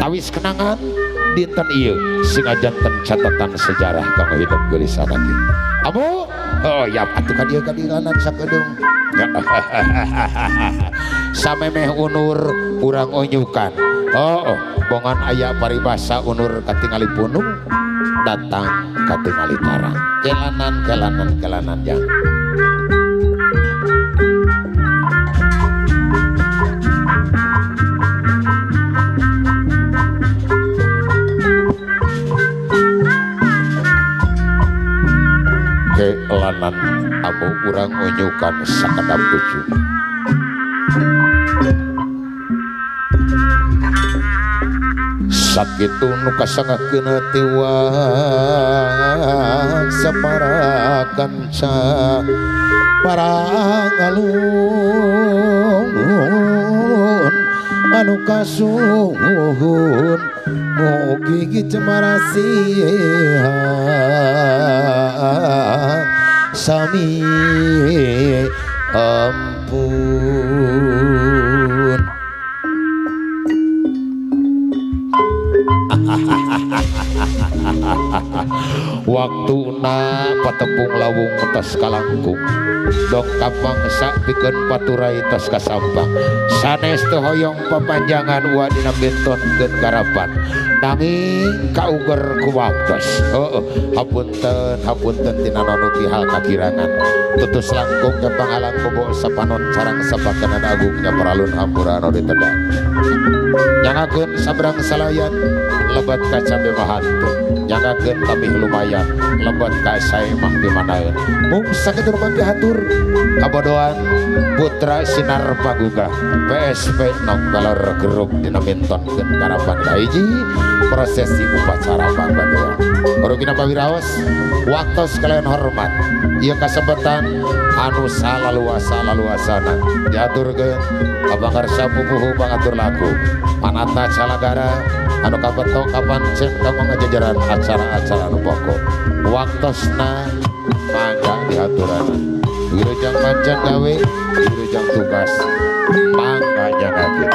Tawis kenangan dinten ieu sing janten catatan sejarah kanggo hidup geulis anaki. Amu oh ya atuh ka dieu kadilanan sakedeung. Samemeh unur urang onyukan. Oh, bongan aya paribasa unur katingali punung datang katingali tarang. Kelanan kelanan kelanan jang. Kelanan amu urang onyukan sakedap tujuh. Sakitu nu kasangakeun tiwak sapara kanca para ngalun anu kasuhun mugi cemara siha sami ampun. Waktuna patepung lawung tas kalangkung dong kapangsa pikeun paturai tas kasampang sanes teu hoyong papanjangan wa dina bentonkeun garapan nanging kauger ku waktos. Heueuh hapunten hapunten tina nu hal kakirangan tutus langkung ke pangalang bobo sapanon carang sapakenan agungnya paralun hampura anu ditedang nyangakeun sabrang salayan lebat ka cabe mahantu nyangakeun tamih lumayan lebat ka sae mah dimanaeun mung sakitu rupa hatur kabodoan putra sinar pagugah PSP nok galor geruk dina mintonkeun karapan kahiji prosesi upacara pangbagean. Rugina pawiraos waktos kalian hormat ieu kasempatan anu salaluasa laluasana diaturkeun ka Pangarsa pupuhu pangatur laku panata calagara anu kabeto kapancen kanggo ngajajaran acara-acara anu pokok waktosna mangga diaturana wilujeng pancen gawe wilujeng tugas mangga nyangakeun.